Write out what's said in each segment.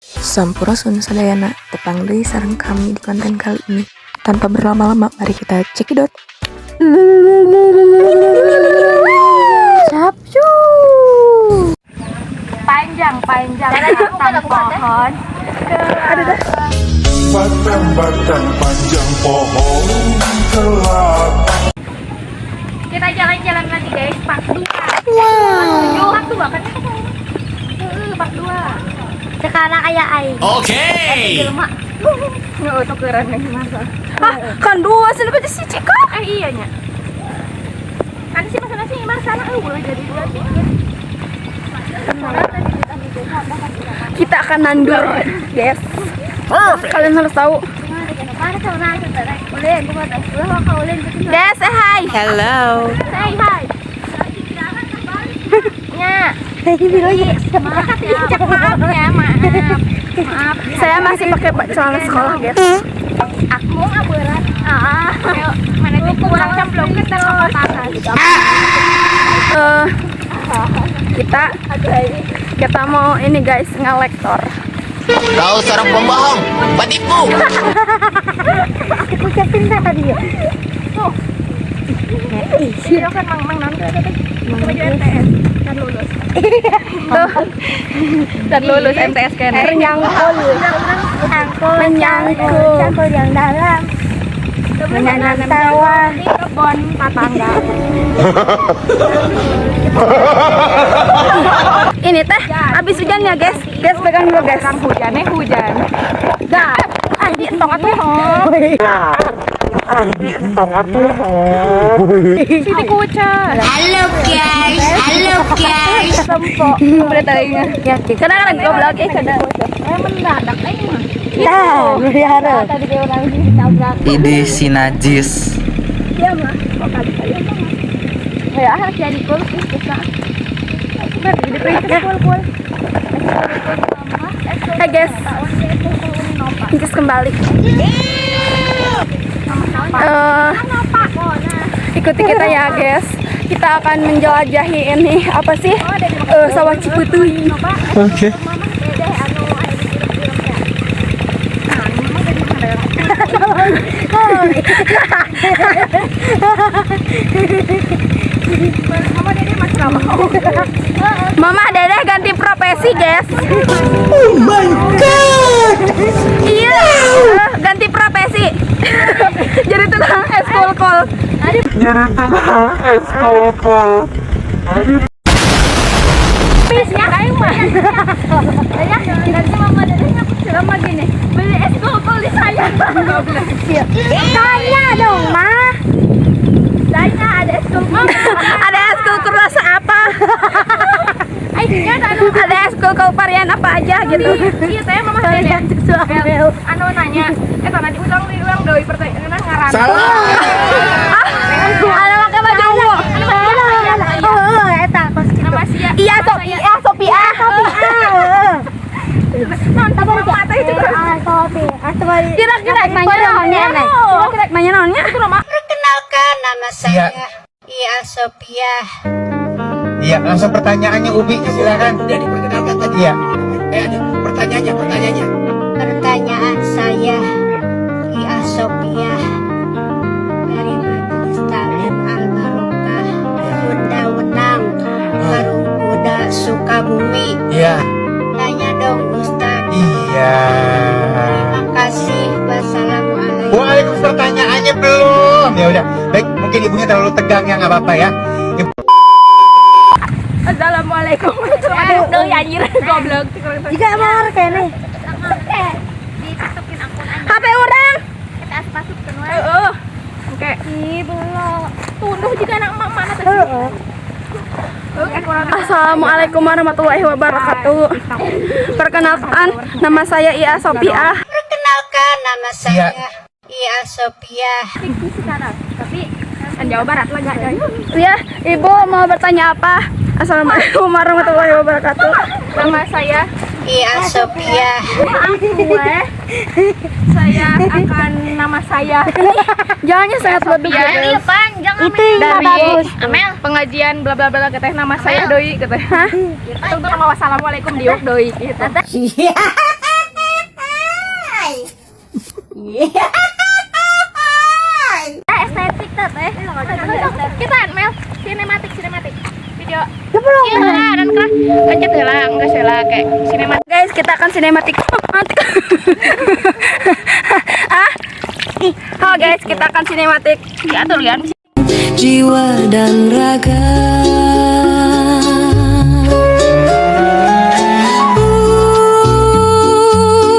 Sampurasun sadayana, tepang deui sareng kami di konten kali ini. Tanpa berlama-lama, mari kita cekidot. Capcu. Panjang panjang batang pohon. Batang-batang panjang pohon kelapa. Kita jalan-jalan lagi, guys, part 2. Wow. Part 2 kan? Heeh, part 2. Sekarang ayah aing. Oke. Jelema. Nggak tukeran nih masa. Ah, kan dua sih lebih si Cika. Eh, iya nya. Kan sih masalah sih masalah boleh jadi dua sih. Kita akan nandur, guys. Kalian harus tahu. Guys, say hi. Hello. Say hi. Nya. Maaf ya, maaf. Maaf. Saya masih pakai celana sekolah, guys. Aku aburan. Ah, mana sih kurang cemplungkeun teh kotakan. Eh, kita kita mau ini, guys, ngelektor. Kau seorang pembohong, penipu. Aku ucapin tadi ya. Iya kan mang mang nanti teh. Baju MTS kan lulus. Dan lulus MTS kan. Menyangkul. Menyangkul. Cangkul yang dalam. Menanam sawah. Di kebun tetangga. Ini teh habis hujan ya, guys. Guys, pegang dulu, guys. Sekarang hujannya hujan. Dah. Di entong atuh. Sini kucing. Halo guys, halo guys. Tempo. Udah tadinya. Karena kan goblok eh kada. Eh, mendadak eh mah. Nah, melihara. Tadi dia orang ini ditabrak. Ide si najis. Iya mah. Kok kali saya mah. Ya harus jadi kul bisa. Jadi kul kul. Hai guys. Incis kembali. Eh, ikuti kita ya, guys. Kita akan menjelajahi ini apa sih? Eh, sawah Cipeuteuy. Oke. Mama Dedeh ganti profesi, guys. Oh my God. Iya, ganti profesi. Jadi tukang es kol-kol. Pisnya kayak mah. Ya, nanti mama dedehnya aku selama gini. Beli es kol di saya. Tanya dong, Ma. Tanya ada es kol. Ada es kol rasa apa? Ada es kol varian apa aja gitu. Iya, teh mama dedeh. Anu nanya, eh nanti ulang ulang doi pertanyaan ngaran. Salah. Ada pakai baju ungu. Oh, eta kos kitu. Nama sia. Iya, Sophia, Sophia. Nonton mama teh juga. Ah, Sophie. Ah, coba Kira-kira nanya naonnya? Kira-kira nanya naonnya? Perkenalkan, nama saya Ia Sophia. Iya, langsung pertanyaannya Ubi, silakan. Udah diperkenalkan tadi. Iya. Eh, ada pertanyaannya, pertanyaannya. Pertanyaan saya Ia Sophia dari Majelis Taklim Al Barokah Sunda Wenang, Parung Kuda, Sukabumi. Iya. Tanya dong, Ustaz. Iya. Terima kasih. Wassalamualaikum. Waalaikumsalam, pertanyaannya belum. Ya udah, baik, mungkin ibunya terlalu tegang ya, nggak apa-apa ya. Ibu- Assalamualaikum. Aduh, doi anjir goblok. Jika mar kene. Ditutupin akun aja. HP orang. Kita asup kan wae. Heeh. Oke. Ih, belum. Tunduh juga anak emak mana tadi. Heeh. Assalamualaikum warahmatullahi wabarakatuh. Perkenalkan, nama saya Ia Sophia. Perkenalkan, nama saya Ia Sophia. Sekarang, tapi kan Jawa Barat lah gak ada. Ya, Ibu mau bertanya apa? Assalamualaikum warahmatullahi wabarakatuh. Nama saya Ia Sophia. gue. Saya akan nama saya Jalannya sangat bodoh. Iya, panjang Itu yang dari bagus. Amel pengajian bla bla bla katanya nama saya doi katanya. Hah? Itu tuh nama wassalamualaikum diuk doi gitu. Estetik teh. Kita Mel, sinematik sinematik. Video. Iya, dan kerah pencet heula, enggak heula kayak sinematik. Guys, kita akan sinematik. Ah. Oh guys, kita akan sinematik. Ya tuh lihat. Jiwa dan raga.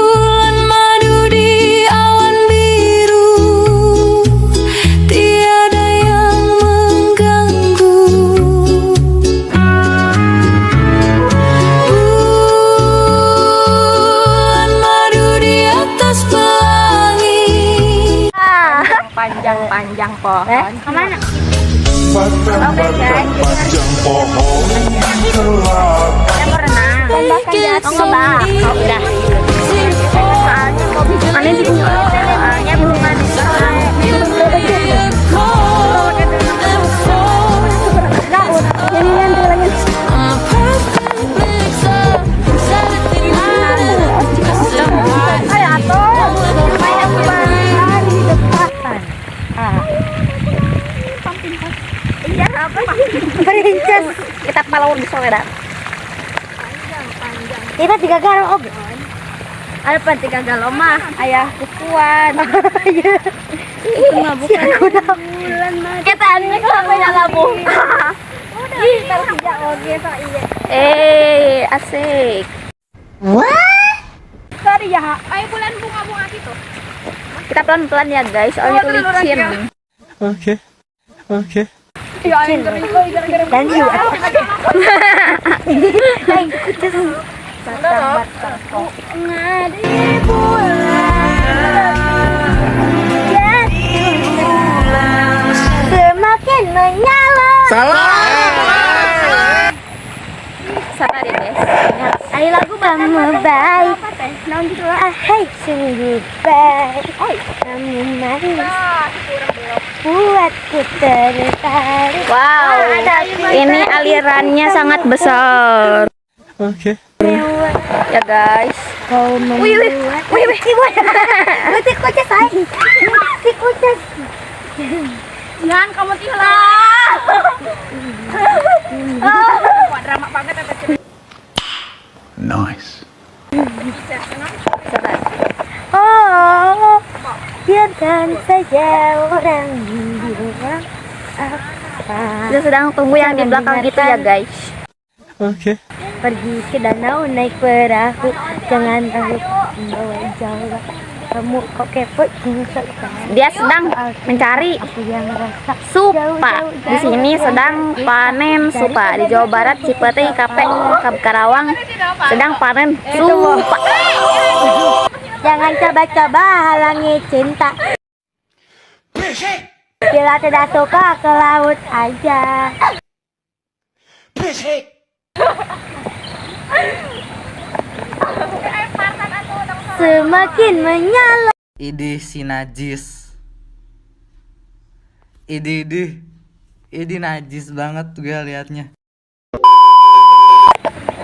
Bulan madu di awan biru, tiada yang mengganggu. Bulan madu di atas pelangi. Panjang-panjang pohon. Kemana? Batang-batang panjang pohon kelapa. Renang. Oh, udah. Mana sih? Soalnya belum mandi. Princess. Kita palau di soledad. Kita tiga galo oke. Ada pan tiga galo mah, ayah kukuan. Itu mah bukan. Kita ini sampai labu. Eh, asik. Sorry ya. Ayo bulan bunga-bunga gitu. Kita pelan-pelan ya guys, soalnya itu licin. Oke. Oke. Dan you. Semakin menyala. Salah. Sabar ya guys. Ayo lagu kamu baik. Ahai sungguh baik. Kamu manis. Buatku tertarik. Wow, ini alirannya sangat besar. Oke. Ya guys. Kau membuat. Wih, wih, wih. Wih, kucing saya. Kucing. Jangan kamu tilang. Wah, drama banget apa cerita. Nice. Oh, biarkan saja orang bilang apa. Kita sedang tunggu yang di belakang itu ya guys. Oke. Pergi ke danau naik perahu, jangan takut membawa jauh. Kamu kok kepo, jangan sok tahu. Dia sedang mencari Aku yang rasa supa. Di sini sedang panen supa. Di Jawa Barat, Cipete, KP, Karawang sedang panen supa. Jangan coba-coba halangi cinta. Bila tidak suka ke laut aja. Semakin menyala. Idih si najis. Idih idih. Idih najis banget gue liatnya.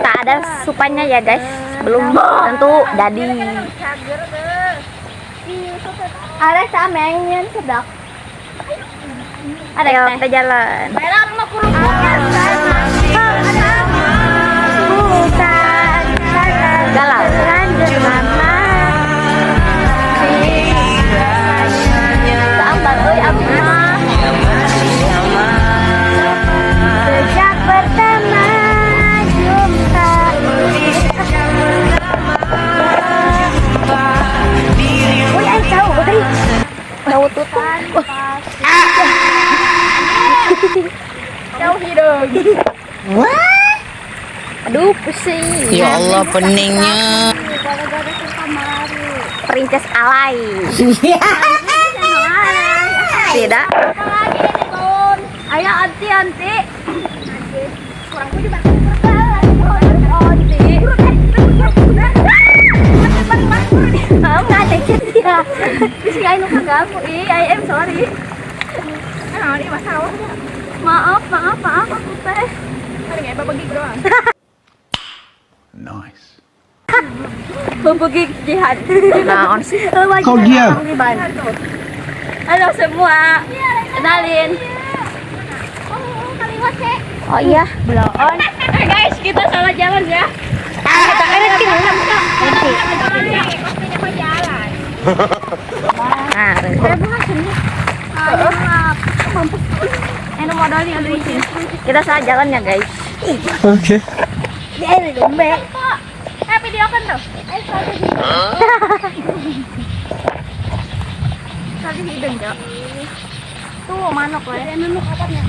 Tak ada supanya ya guys. Belum tentu jadi. Ada sama yang sedak. Ada ya, kita jalan. Bukan Galau. lanjut mama. Sabar euy abi mah. Sejak pertama jumpa. Woi, aing tahu, woi. Tahu tutup. Jauh hidung. Aduh, pusing. Ya Allah, peningnya. Princess alay. Tidak. Ayo anti anti. Kamu nggak ada ya. Bisa aing nu kaganggu. Ih, I am sorry. Nah, ini masalah. Maaf, maaf, maaf aku teh. Hari nggak bagi doang. Nice. Pembuki jihad. Naon sih? Kau diam. Halo semua. Kenalin. Oh iya, belum. Guys, kita salah jalan ya. Kita ngerti. Nah, kita salah jalan ya, guys. Oke. Video kan tuh. Tadi hidung, Jok. Tuh manuk we. Manuk apanya?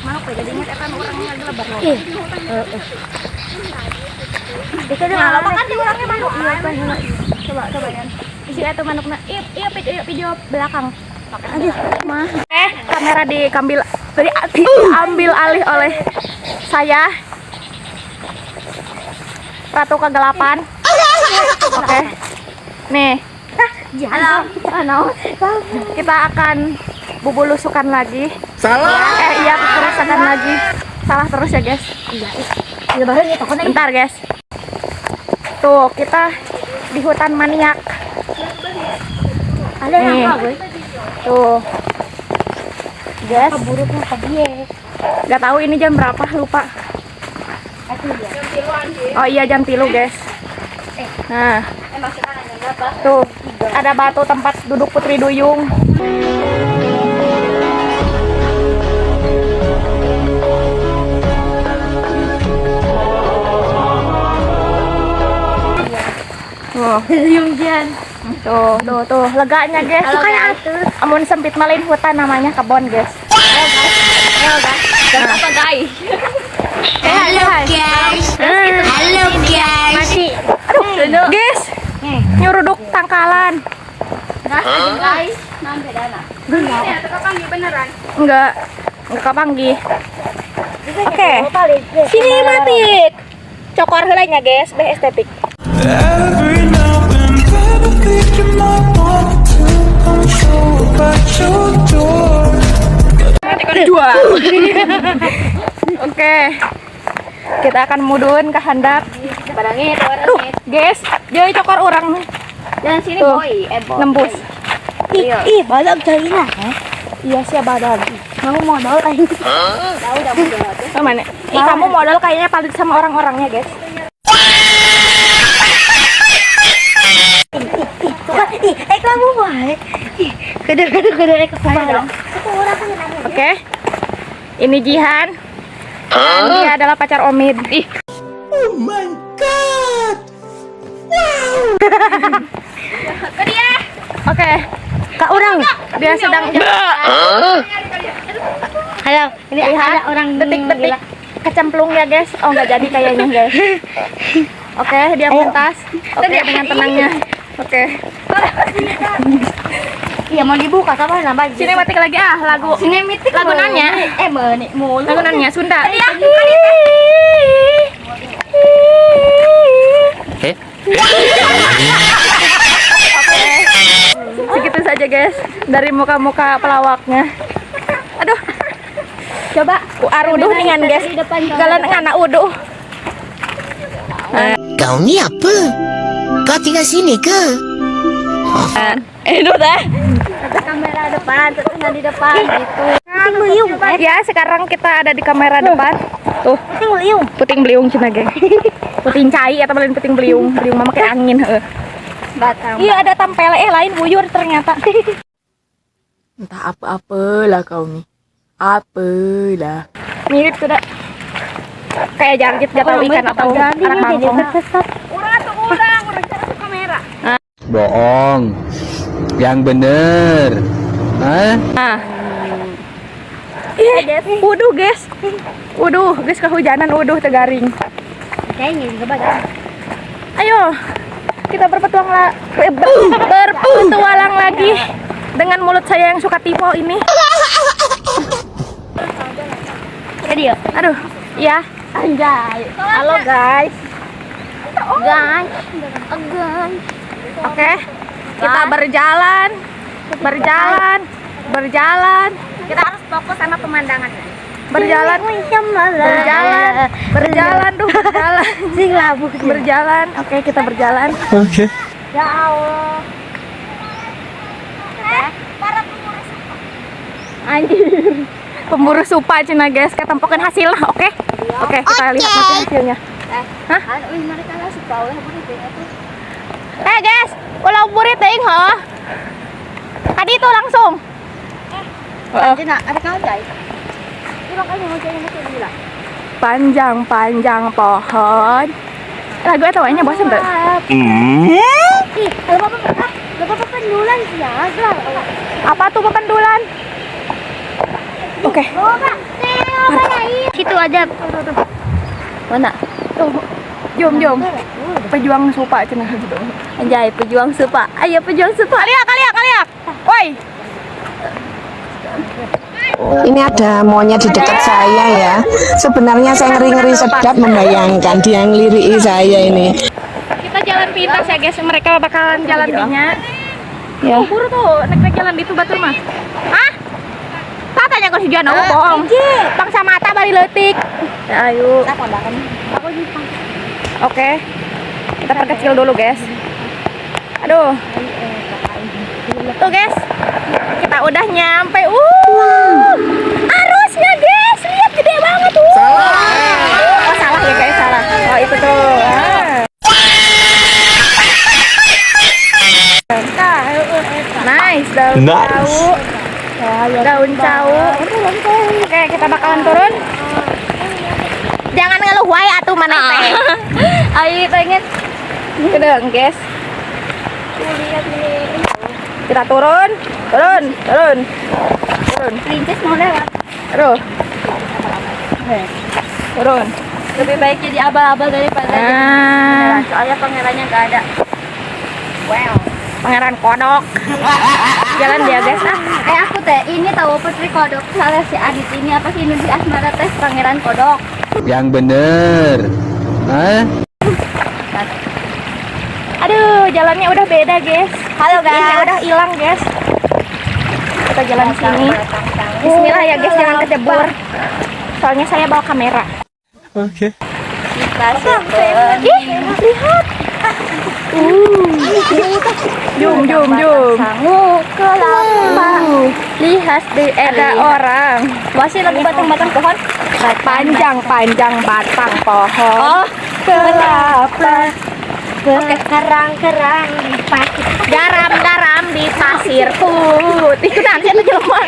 Manuk we jadi ingat eta urangnya gelebar loh. Itu Nah, lo kan di urangnya manuk. Coba coba ya. Isi eta manukna. Iya, iya video belakang. Aduh, mah. Kamera diambil diambil alih oleh saya. Ratu Kegelapan. Oke. Nih. Halo. Halo. Kita akan bubulusukan lagi. Salah. Iya, kerusakan lagi. Salah terus ya, guys. Iya, Bentar, guys. Tuh, kita di hutan maniak. Ada Nih. Tuh. Guys. Gak tahu ini jam berapa, lupa. Oh iya, jam 3, guys. Nah. Tuh, ada batu tempat duduk Putri Duyung. Tuh. Tuh, tuh, tuh, leganya, guys. Sukanya atuh. Amun sempit malin hutan namanya kebon, guys. Halo guys. Halo guys. Halo guys. Masih. Aduh, guys. Nyuruduk tangkalan. Guys, Enggak kapanggih. Oke. Sinematik. Cokor heula nya, guys, beh estetik. Every now and then I think you might want to come show up at your door. Dua. Oke. Kita akan mudun ke handap. Aduh, guys, jadi cokor orang Jangan sini Tuh. boy, boy. Nembus. Ih, ih, badak jadinya. Iya sih badan. Kamu modal aing. Oh, mana? Ih, kamu modal kayaknya paling sama orang-orangnya, guys. Tuh kan, ih, kamu wae. Ih, kedar-kedar kamu. Oke. Ini Jihan. Dan dia adalah pacar Omid. Ih. Oh my god. Wow. Oke. Kak orang. Dia sedang Halo, ini lihat ada orang detik-detik kecemplung ya, guys. Oh, nggak jadi kayaknya, guys. Oke, dia mentas. Oke, dengan tenangnya. Oke. Iya, mau dibuka sama nambah. Sinematik lagi ah, lagu. Sinematik lagu nanya. Menik mulu. Lagu nanya Sunda. Eh? Oke. Segitu saja, guys, dari muka-muka pelawaknya. Aduh. Coba ku aruduh ningan, guys. Galan ngana uduh. Kau ni apa? Kau tinggal sini ke? Itu dah. Kamera depan, terus di depan gitu. Puting beliung. Ya, sekarang kita ada di kamera depan. Tuh, Puting beliung. puting beliung cina, geng. Puting cai atau lain puting beliung. Beliung mama kayak angin, heeh. Batang. Iya, ada tampel lain buyur ternyata. Entah apa-apalah kau nih. Apalah. Mirip sudah. Kayak jarjit gak tahu ikan atau anak bangkong. Tersesat. Bohong. Yang bener. Hah? Nah. Ih, uduh, guys. Uduh, guys kehujanan, uduh tegaring. Kayaknya juga badan. Ayo, kita berpetualang lagi dengan mulut saya yang suka tipe ini. Jadi ya. Aduh, iya. Anjay. Halo guys. Guys. Guys. Oke. Kita berjalan, berjalan, berjalan. Kita harus fokus sama pemandangan. Berjalan. Berjalan. Berjalan tuh, berjalan. Sing labuh. Berjalan. Oke, kita berjalan. Oke. Ya Allah. Anjir. Pemburu supa cenah, guys, ketempokeun hasilnya, oke? Oke, kita lihat nanti hasilnya. Hah? Eh, guys, ulah burit teuing heuh. Tadi itu langsung. Heeh. Panjang-panjang pohon. Lagu eta wae nya, bosen teu? Ih, kalau bapak ah, bapak pependulan sih ya. Apa tuh pependulan? Oke. Situ aja. Mana? Tuh. Jom, jom. Pejuang supa cenah gitu. Anjay, pejuang supa. Ayo pejuang supa. Kaliak, kaliak, kaliak. Woi. Ini ada monyet di dekat saya ya. Sebenarnya saya ngeri-ngeri sedap membayangkan dia ngeliriki saya ini. Kita jalan pintas ya, guys. Mereka bakalan jalan dinya. Ya. Buru tuh, nek jalan di batur mah. Hah? Katanya kok si Jana, oh, bohong. Bangsa mata bari leutik. Ya, ayo. Oke. Kita perkecil dulu, guys. Aduh. Tuh, guys. Kita udah nyampe. Arusnya, guys. Lihat gede banget. Salah. Oh, salah ya, guys, salah. Oh, itu tuh. Ah. Nice, daun cau. Daun cau. Oke, kita bakalan turun. Jangan ngeluh wae atuh maneh teh. Ayo pengen Kedeng, guys. Kita turun, turun, turun. Turun. Princess mau lewat. Aduh. Turun. Lebih baik jadi abal-abal daripada jadi Ah, pangeran. Soalnya pangerannya nggak ada. Wow. Pangeran kodok. Jalan dia, guys. Ah. Eh, aku teh ini tahu Putri Kodok salah si Adit ini apa sih, Nudi Asmara teh Pangeran Kodok. Yang bener. Hah? Aduh, jalannya udah beda, guys. Halo Ini guys. udah hilang, guys. Kita jalan sini. Bismillah ya, guys, jangan kecebur. Soalnya saya bawa kamera. Oke. Ih, lihat. Jom, jom, jom. Sangu kelapa. Lihat di Ada orang. Masih lagu batang-batang pohon. Panjang-panjang batang pohon. Oh, Kelapa. oke, kerang-kerang di pasir. Garam-garam di pasir putih. Itu nanti ada jelema.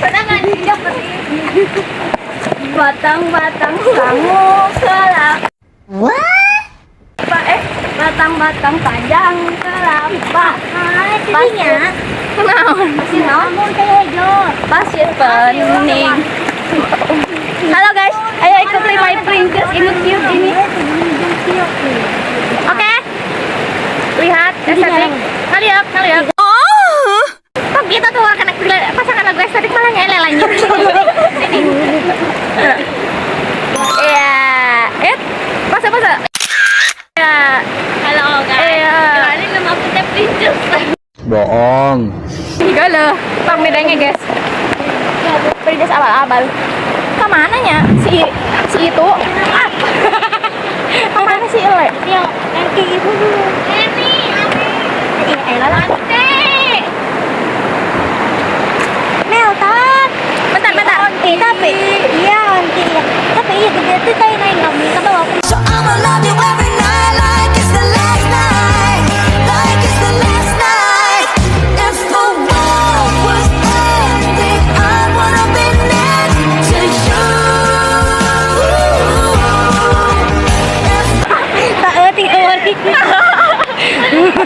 Tenangan batang-batang sangu kelapa. Eh, batang-batang panjang kelapa. Pasir. Naon? Pasir naon? Pasir pening. Halo guys, ayo ikuti my princess ini cute ini. Oke. Lihat estetik. Kaliak, kaliak. Oh. Kok gitu tuh kena pasangan lagu estetik malah ngele lanjut. Sini. Iya, eh, pasa pasa. Ya, Halo guys. Iya. Kenalin nama aku teh princess. Bohong. Tiga loh, tong bedanya, guys. Princess abal-abal. Kemana nya si si itu? Ah. Kemana si Ile? Iya, nanti ibu dulu. Ini, ini. Nanti. Mel, tat. Bentar, bentar. Tapi, iya nanti iya. Tapi iya gede tuh kayak naik kami ke bawah. So I'ma love you every night like it's the last night, like it's the last night. If the world was ending, I wanna be next to you. Tak euting eueuh.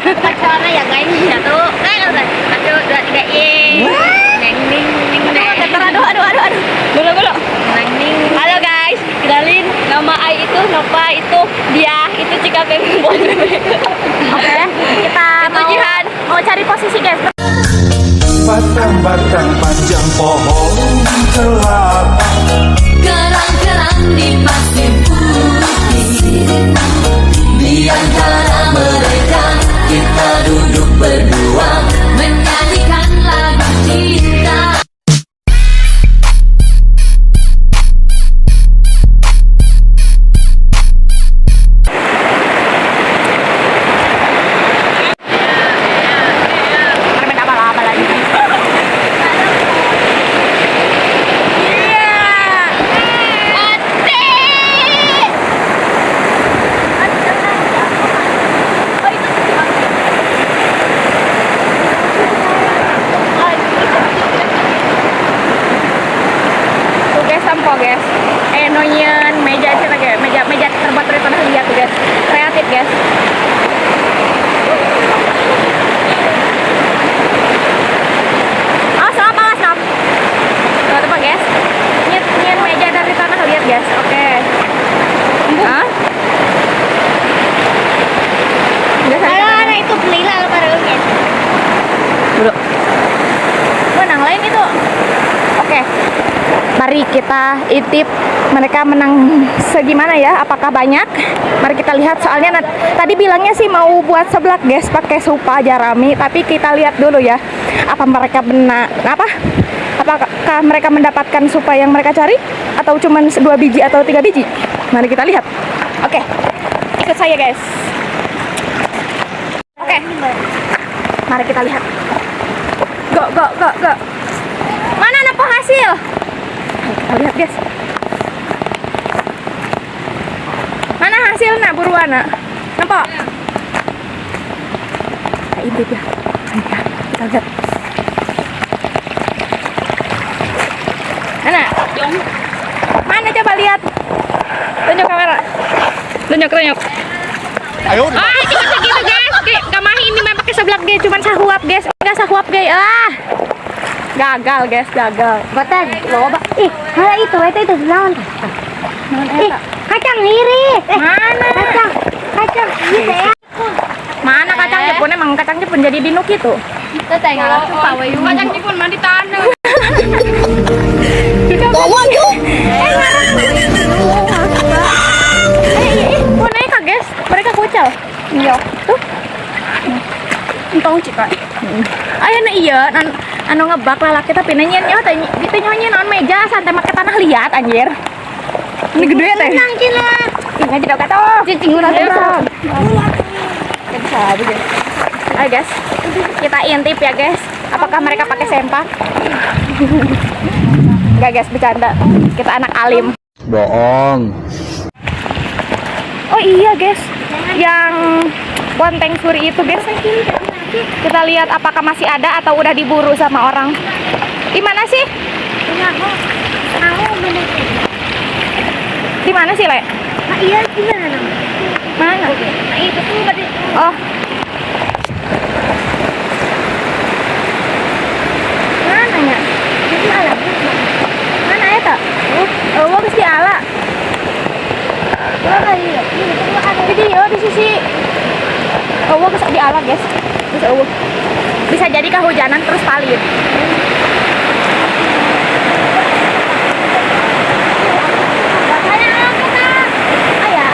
Pacarnya ya guys, satu, eh, satu, dua, tiga, ye. Neng ning ning neng. Aduh, aduh, aduh, aduh. Belum, belum. Neng ning. Halo guys, kenalin nama Ai itu Nova, itu dia, itu Cika Pembon. Oke, kita Itu mau Jihan. Mau cari posisi, guys. Batang-batang panjang pohon kelapa. Kerang-kerang di pasir putih. Di antara mereka kita duduk berdua menyanyikan lagu cinta. Mari kita intip mereka menang segimana ya? Apakah banyak? Mari kita lihat. Soalnya tadi bilangnya sih mau buat seblak, guys, pakai supa jarami, tapi kita lihat dulu ya. Apa mereka benar apa? Apakah mereka mendapatkan supa yang mereka cari atau cuman dua biji atau tiga biji? Mari kita lihat. Oke. Ikut saya, guys. Oke. Mari kita lihat. Go go go go. Mana nempo hasil? Ayo kita lihat, guys. Mana hasilnya, buruan, nak? Nempo? Kita intip ya. Ayo ya, kita lihat. Mana? Mana, coba lihat. Tunjuk kamera. Tunjuk, tunjuk. Ayo. Ah, cuma segitu, guys. Kayak kamahi ini mah pakai seblak ge, cuman sahuap, guys. Enggak sahuap ge. Ah. Gagal, guys, gagal. Botan, loba. Ih, hal itu naon? Naon Ih, eta? Kacang iris. Eh, Mana? Kacang, kacang gitu ya. Mana kacang Jepun, emang kacang Jepun jadi dinuk itu? Kacang Jepun mah di tanah. Eh, ngarang. Eh, iya, ih, boneka, guys. Mereka kucel. Iya. Tuh. Entong cika. Aya nu iya, anu ngebak lalaki tapi nanya nyaho teh itu nyonya naon, meja santai make tanah liat, anjir. Ini gede teh. Tenang cina. Ih, ngaji dok atuh. Cicing urang Bisa. Bisa aja. Ayo, guys, kita intip ya, guys. Apakah mereka pakai sempak? Enggak, guys, bercanda. Kita anak alim. Bohong. Oh iya, guys, yang bonteng suri itu, guys. Kita lihat apakah masih ada atau udah diburu sama orang. Di mana sih? Aku bener. Di mana sih, Le? Nah, iya, gimana? Mana? Nah, itu tuh tadi. Oh. Mana ya? Itu ala. Mana ya, tak? Oh, geus diala. Dua kali ya. Ini tuh ada. Jadi oh di sisi. Oh, geus diala, guys. Geus euweuh. Bisa jadi kehujanan terus palit. Aya.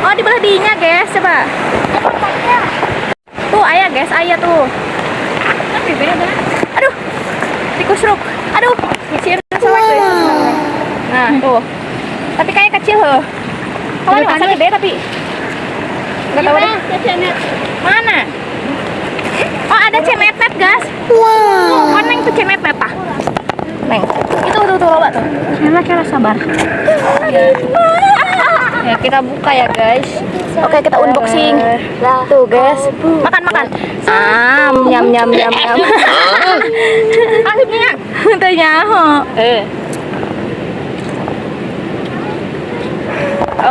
Oh, di belah dinya, guys, coba. Tuh, aya, guys, aya tuh. Tapi beda. Aduh. Tikus ruk. Aduh, si selek tuh. Nah, tuh. Tapi kayak kecil loh. Kalau ini masa gede tapi nggak tahu deh. Mana? Oh, ada cemetnet, guys. Wow. Oh, neng tuh cemetnet tah. Neng. Itu tuh tuh loba tuh. Karena kira sabar. Ya, kita buka ya, guys. Oke, kita unboxing. Tuh, guys. Makan, makan. Ah, nyam nyam nyam nyam. Asupnya. Teu nyaho. Eh.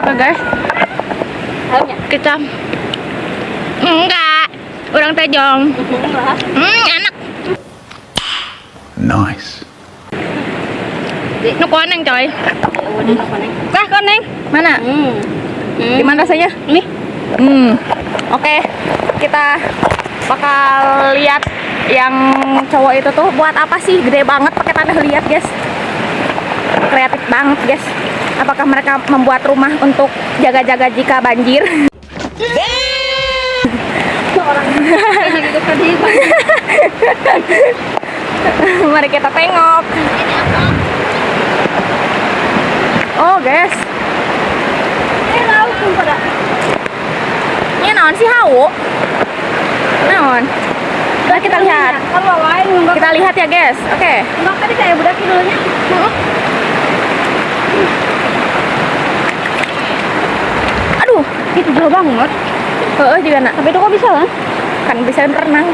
Oke, guys. Kita enggak. Urang tejong. Enak. Nice. Nu koneng, coy. Kah koneng? Mana? Gimana rasanya? Nih. Oke, kita bakal lihat yang cowok itu tuh buat apa sih? Gede banget pakai tanah liat, guys. Kreatif banget, guys. Apakah mereka membuat rumah untuk jaga-jaga jika banjir? Orang gitu kan. Mari kita tengok. Oh, guys. Eh, laut tuh pada. Ini naon sih, hawu? Naon? Nah, kita lihat. Kalau lain enggak. Kita lihat ya, guys. Oke. Enggak, tadi kayak budak dulunya. Aduh, Itu jauh banget. Heeh juga nak. Tapi itu kok bisa kan? Kan bisa berenang.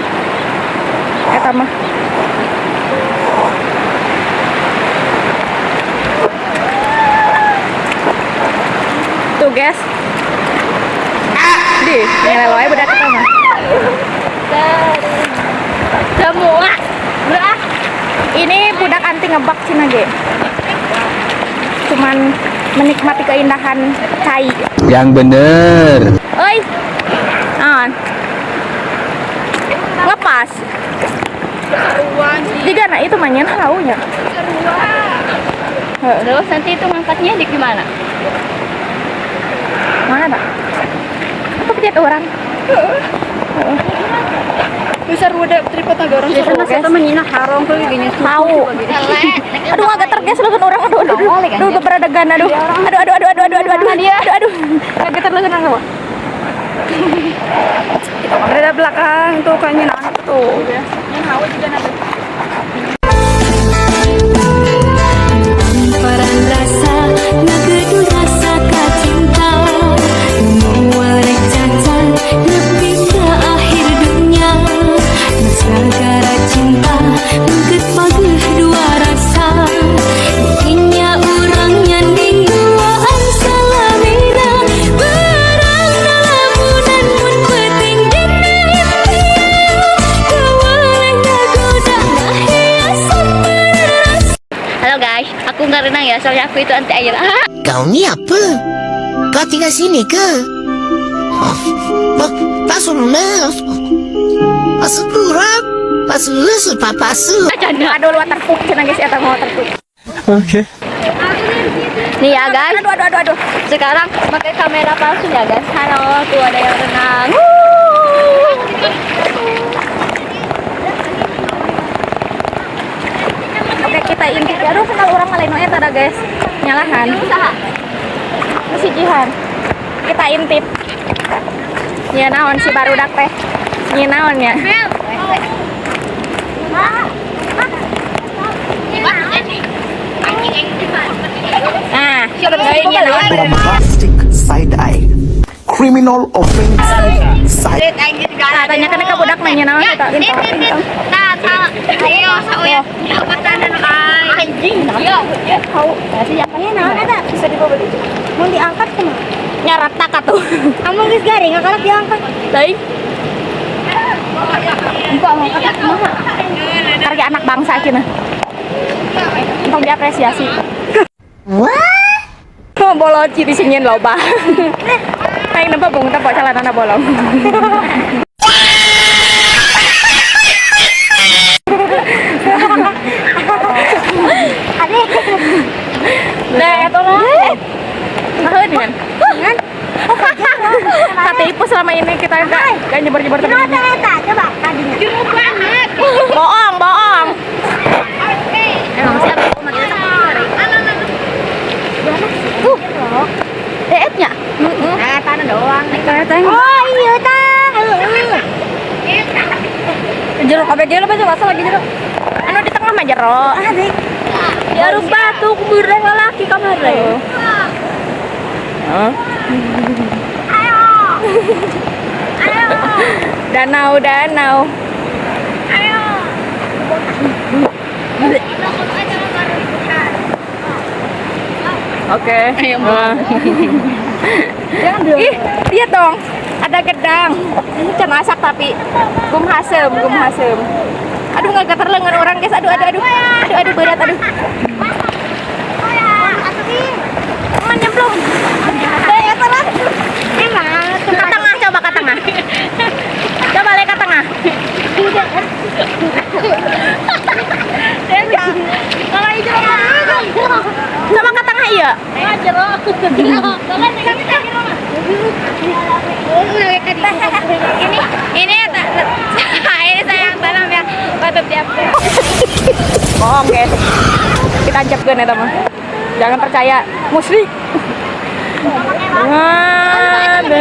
Eta mah. Tuh, guys. Di, ngelelo aja budak eta mah. Semua. Udah. Ini budak anti ngebak cina ge. Cuman menikmati keindahan cai. Yang bener. Oi. Naon? Ngepas. Jika nah itu mah nyen haunya. Terus nanti itu ngangkatnya di gimana? Mana tak? Apa pencet orang? Bisa udah tripod agak orang Biasanya seru, guys. temen harong tuh gini. Tahu. Aduh, agak terges lu orang. Aduh, aduh, aduh. Aduh, keberedegan, aduh. Aduh, aduh, aduh, aduh, aduh, aduh, aduh. Aduh, aduh. Agak terlegan apa? Ada belakang tuh kayaknya anak tuh. Peran rasa ngageduh rasa kacinta moal rek cacat nepi ka akhir dunya Segara cinta mengket pageuh dua rasa Inya urang nyanding duaan salamina Berang lalamunan mun peuting dina impian Kawaleh ngagoda ngahiasan rasa. Halo guys, aku nggak renang ya, soalnya aku itu anti air. Kau ni apa? Kau tinggal sini ke? Aduh, waterproof cenah guys, eta mah waterproof. Oke. Nih ya guys, Aduh, aduh, aduh, aduh. Sekarang pakai kamera palsu ya guys. Halo, tuh ada yang renang. Wuh. Oke, kita intip. Aduh, kenal orang malah nu eta dah guys. Nyalahan. Si Jihan. Kita intip. Nya naon si barudak teh? Nya naon ya? Nah, nya naon? Bombastic side eye. Criminal offense side. Nah, tanyakan ke budak mah nya naon eta? Nah, salah. Ayo, saya anjing. Iya, Tahu. Iya, naon eta? Bisa dibawa beli. Mau diangkat kumaha? Nya retak atuh. Kamu geus garing kalau diangkat. Teuing. Engko ngangkat kumaha? Karya anak bangsa cenah. Entong diapresiasi. Wah. Bolon di sini loba. Aing nempo bung tempo celanana bolong. Ade. Nah, eta lah. Naheun kan? Katipu selama ini kita enggak nyebur-nyebur Coba temen. eta, coba tadinya. Bohong, bohong. Emang siapa? Oh, makin Deetnya. Eh, tanah doang. Oh iya tah. Heeh. Jero KBG lo baca masa lagi jero. Anu di tengah mah jero. Ade. Ya rubah tuh kuburang lelaki kamar. Hah? Danau, danau. Oke. Ih, lihat dong. Ada gedang. Ini can masak tapi gum hasem, gum hasem. Aduh, nggak geter lengan orang guys. Aduh, aduh, aduh. Aduh, aduh, berat, aduh. Emang nyemplung. Emang Ke tengah, coba ke tengah. Coba lek ke tengah. Coba ke tengah iya. Ini ini saya yang tanam ya. Patut tiap. Bohong guys. Ditancapkeun eta mah. Jangan percaya. Musyrik. Ada.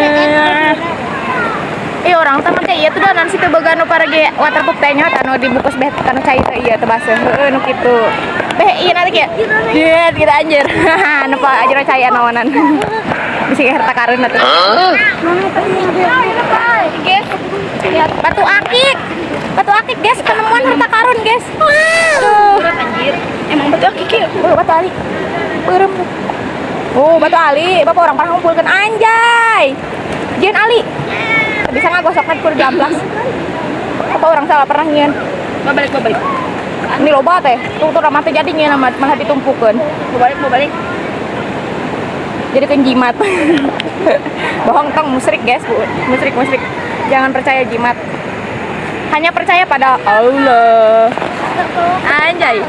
Ih, orang teh make ieu tuh nan situ boga nu paragi waterproof teh nya anu dibungkus beh kanu cai teh ieu teh baseuh. Heueuh nu kitu. Beh ieu nanti kieu. Diet kita anjir. Nu pa jero cai naonan. Bisi harta karun atuh. Guys, lihat batu akik. Batu akik guys, penemuan harta karun guys. Tuh. Emang batu akik ya? Oh, batu ali. Beureum. Oh, batu ali. Bapak orang pernah ngumpulkeun anjay. Jieun ali. Bisa ngagosokna kudu diamplas. Apa orang salah pernah nyieun. Balik balik. Ini loba teh. Tuh tuh ramah teh jadi nyieun malah ditumpukeun. Balik balik. Jadi kan jimat. Bohong tong musyrik guys, Bu. Musyrik musyrik. Jangan percaya jimat. Hanya percaya pada Allah. Anjay.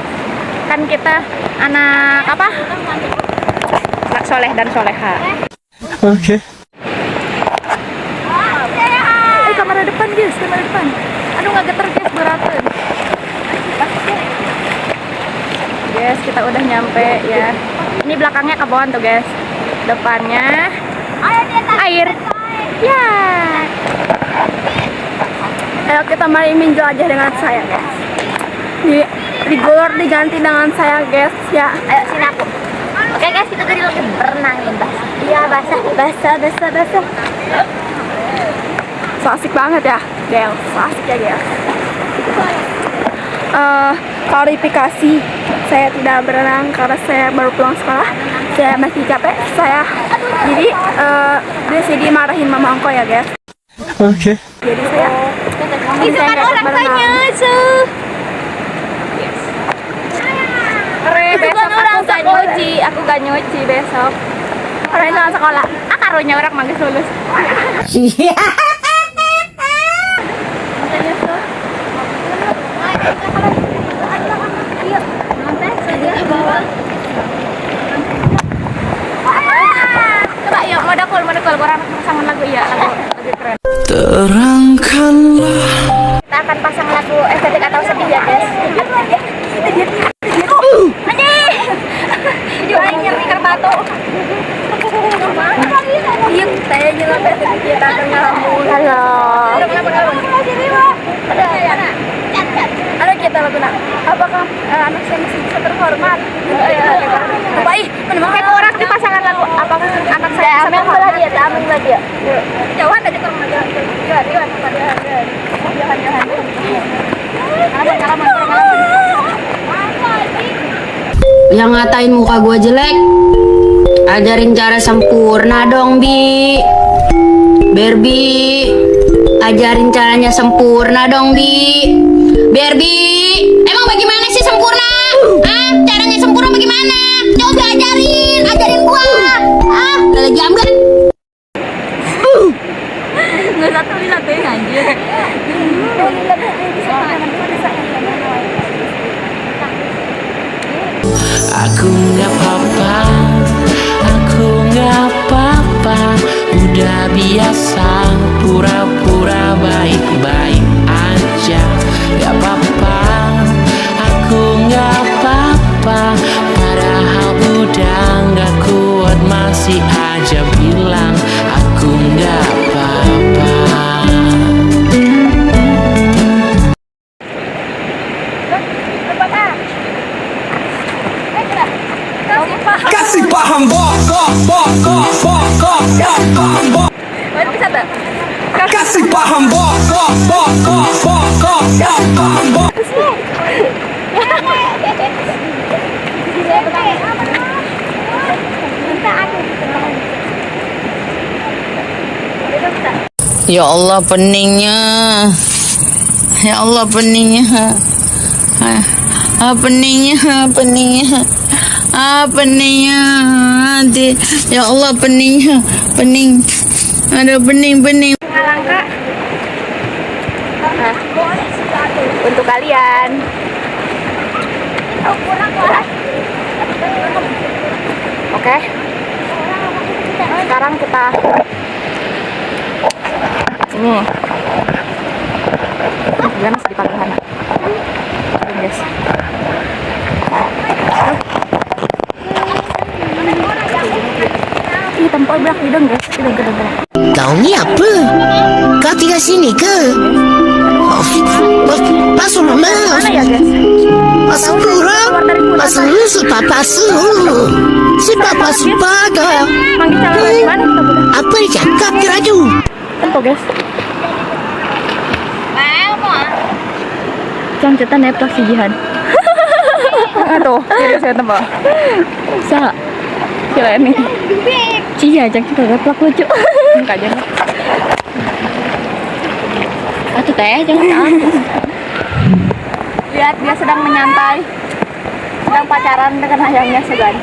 Kan kita anak apa? Anak soleh dan soleha. Oke. Eh, kamera depan guys, kamera depan. Aduh, nggak geter guys, beraten. Guys, kita udah nyampe ya. Ini belakangnya kebun tuh guys. Depannya air. Ya. Ayo kita mari menjelajah dengan saya guys. Di diganti dengan saya guys ya. Ayo sini aku. Oke guys, kita tadi lagi berenang nih, basah. Iya, basah, basah, basah, basah. So asik banget ya, guys. So asik ya guys. Klarifikasi, saya tidak berenang karena saya baru pulang sekolah. Saya masih capek. Saya jadi dia sih dimarahin mama engko ya guys. Oke. Jadi saya Itu kan nggak orang berenang. tanya. Re, Itu besok kan orang aku gak sekolah. nyuci, aku gak nyuci besok. Orang itu sekolah. Ah, karunya orang manggil lulus. Coba yuk, modal kurang pasangan lagu iya, lagu lagu keren. Terangkanlah. Kita akan pasang lagu estetik atau sedih ya guys. Anjing. Aing nyeri keur batu. Iya, saya nyelam kita ngelamun. Halo. Ada kita lagu nak. Apakah anak saya masih bisa terhormat? Baik, mana Kayak orang di pasangan lagu apakah anak saya bisa Amin terhormat? belah dia, amin belah dia. Jauhan aja kurang aja. Jauhan, jauhan, jauhan, jauhan, jauhan. Ngalaman, ngalaman, ngalaman. Yang ngatain muka gua jelek, ajarin cara sempurna dong, Bi. Barbie, ajarin caranya sempurna dong, Bi. Barbie, emang bagaimana sih sempurna? Ah, caranya sempurna bagaimana? Coba ajarin, ajarin gua. Ah, lele jambret. Nggak satu lila teh anjir. Aku nggak apa-apa, aku nggak apa-apa, udah biasa pura-pura baik-baik aja. Nggak apa-apa, aku nggak apa-apa, padahal udah nggak kuat masih aja bilang aku nggak apa-apa. Kasih paham bo bo bo bo bo bo bo bo. Mana bisa tuh? Kasih paham bo bo bo bo bo bo bo bo. Ya Allah peningnya. Ya Allah peningnya. Ah, peningnya, peningnya. Ah, peningnya. Nanti. Ya Allah peningnya, pening. Ada pening, pening. Ngalangka. Nah, untuk kalian. Oke. Sekarang kita ini. Gimana sih di panggilan? Guys. Ih, tempat belak hidung guys, hidung hidung hidung. Kau ni apa? Kau tinggal sini ke? Masuk rumah. Mana ya guys? Masuk kurang. Masuk si papa su. Si papa su pada. Manggil calon dari mana kita budak? Apa dia cakap ke Raju? Tempo guys. Cang cetan neplak si Jihan. Tuh, jadi saya tempo. Sa, Kira ini. Cia cang cetan neplak lucu. Enggak aja. Atuh teh jangan. Lihat dia sedang menyantai. Sedang pacaran dengan ayamnya Sugan.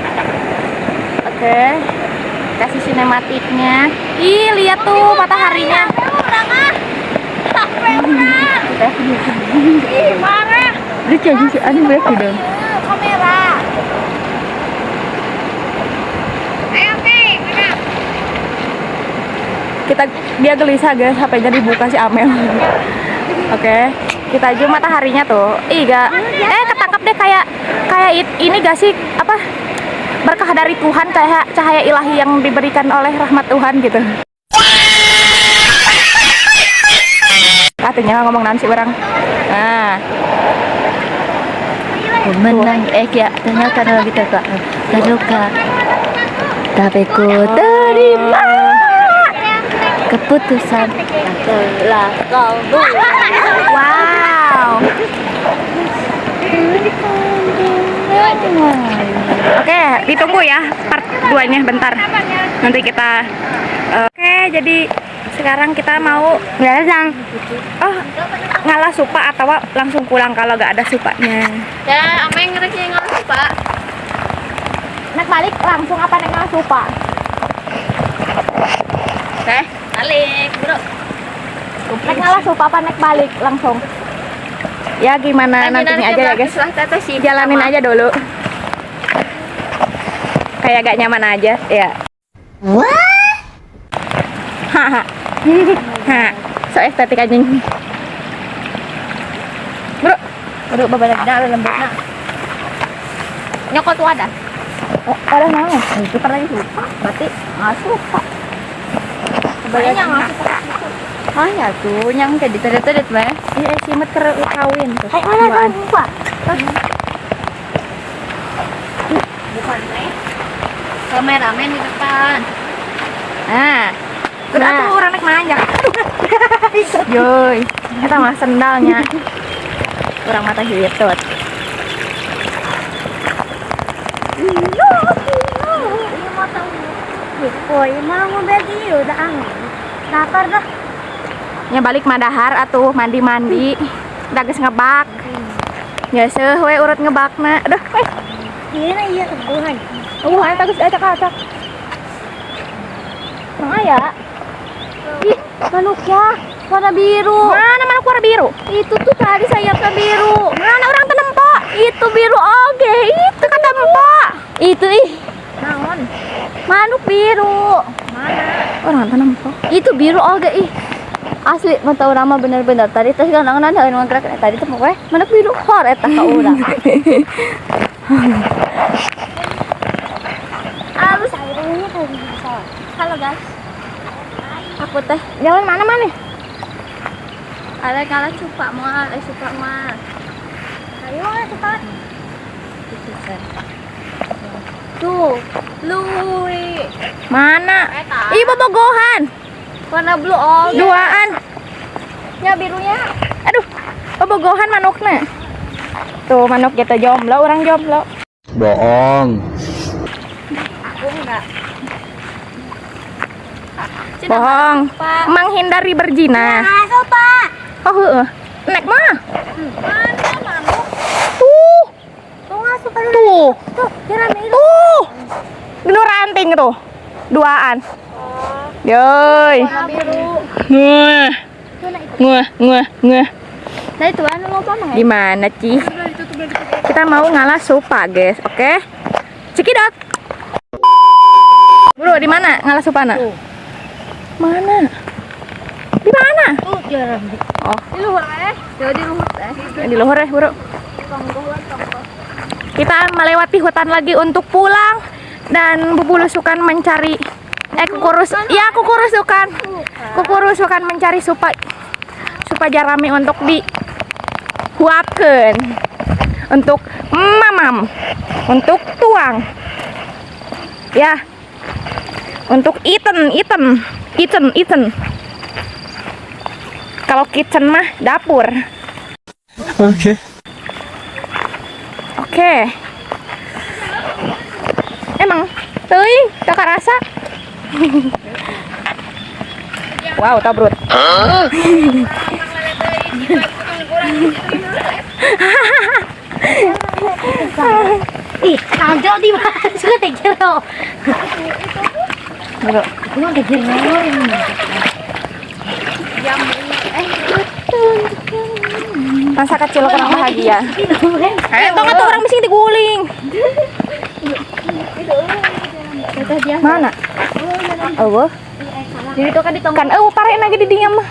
Oke. Kasih sinematiknya. Ih, lihat tuh mataharinya. Lucu aja sih, aneh banget dong. Kamera. Ayo, oke, mana? Kita dia gelisah guys, HP-nya dibuka si Amel. Oke, kita aja mataharinya tuh. Ih, gak. Ketangkap deh kayak kayak ini gak sih apa? Berkah dari Tuhan, kayak cahaya ilahi yang diberikan oleh rahmat Tuhan gitu. Katanya ngomong nanti orang. Nah, Menang ya ternyata lagi terluka terluka tapi ku terima keputusan yang telah kau buat. Wow. Oke, ditunggu ya part 2-nya bentar. Nanti kita oke, jadi sekarang kita mau Berenang. Oh, ngalah supa atau langsung pulang kalau gak ada supanya. Ya, apa yang ngerti ngalah supa? Naik balik langsung apa naik ngalah supa? Oke, balik, bro. Naik ngalah supa apa naik balik langsung? Ya gimana nantinya aja ya guys. Jalanin aja dulu. Kayak gak nyaman aja, ya. What? Haha. Ha. So estetik anjing. Bro, bro babalagna lembutna. Nyokot wadah. Oh, wadah mana? Itu pernah suka, berarti nggak suka. Kebayangnya nggak suka. Ah ya tuh, yang kayak ditedet-tedet meh. Iya, simet kawin tuh. Hai, mana kan buka? Bukan meh. Kameramen di depan. Nah, udah tuh orang naik manjak. Yoi, kita mah sendalnya. Kurang mata hitut. Mau beli udah angin. Lapar dah. Nya balik madahar atuh mandi-mandi. Udah geus ngebak. Nya seuh we urut ngebakna. Aduh, weh. Iya iya kebuhan. Eta geus acak-acak. Mang aya? Ih, manuknya warna biru. Mana manuk warna biru? Itu tuh tadi sayapnya biru. Mana orang tenempo? Itu biru oge, itu ketempo. Itu ih. Naon? Manuk biru. Mana? Orang tenempo. Itu biru oge ih. Asli mata urang mah bener-bener tadi teh kan naon naon gerak tadi teh pokoknya manuk biru hor eta ka urang. Halus. Halo guys. Aku teh jalan mana mana? Ada kalah cupak moal, suka moal. Ayo cepat. Tuh, lui. Mana? Ih, bobogohan. Warna blue all. Duaan. Ya birunya. Aduh, bobogohan manukna. Tuh manuk gitu jomblo, orang jomblo. Bohong. Aku enggak. Bohong. Menghindari berzina. Masuk, Pak. Oh, heeh. Nek mah. Mana manuk? Tuh. Tuh masuk Tuh. Tuh, Tuh. Dulu ranting tuh. Duaan. Yoi. Nguh. Nguh, nguh, nguh. Nah itu anu mau apa mah? Gimana, Ci? Kita mau ngalah supa, guys. Oke? Cekidot. Bro, di mana ngalah supana? Mana? Di mana? Tuh, Oh, Di luhur eh. Ya di luhur eh. di luhur ya, Bro. Kita melewati hutan lagi untuk pulang dan bubulusukan mencari kukurus ya kukurusukan. Kukurusukan mencari supa supa jarami untuk dihuapkeun. Untuk mamam, untuk tuang. Ya. Untuk iten, iten, iten, iten. Kalau kitchen mah dapur. Oke. Oke. Emang teuing teu karasa. Wow, tabrut. Ih, kanjol di mana? Suka teh jero. Bro. Itu mah teh jero. Masa kecil kurang bahagia. Tong atuh urang bising diguling. Mana? Eueuh. Jadi itu kan ditong. Kan eueuh pare lagi di dinya mah.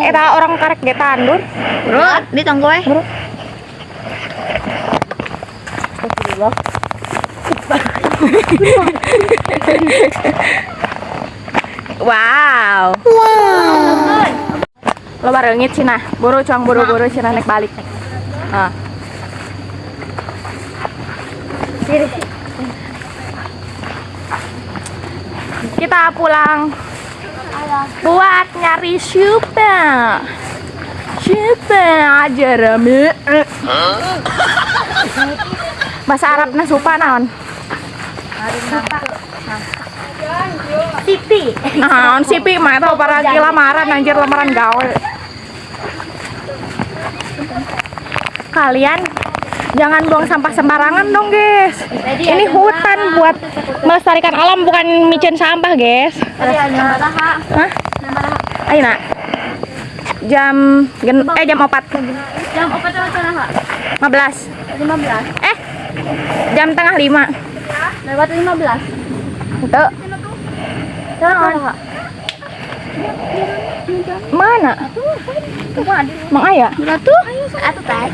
Eta orang karek ge tandur. Bro, ditong gue. Bro. Wow. Wow. Lo bareungit cenah, buru cuang buru-buru cenah naik balik. Ah. Kita pulang buat nyari supa. Supa aja rame. Bahasa Arabna supa naon? Sipi. Naon sipi mah eta paragi lamaran anjir, lamaran gawe. Kalian jangan buang sampah sembarangan dong, guys. Ini hutan buat melestarikan alam, bukan micin sampah, guys. Hah? Ayo nak. Jam jam 4. Jam 4 lewat 15. 15. Jam tengah 5. Lewat 15. Tuh. Mana? Mang Aya? Tuh. Atuh teh.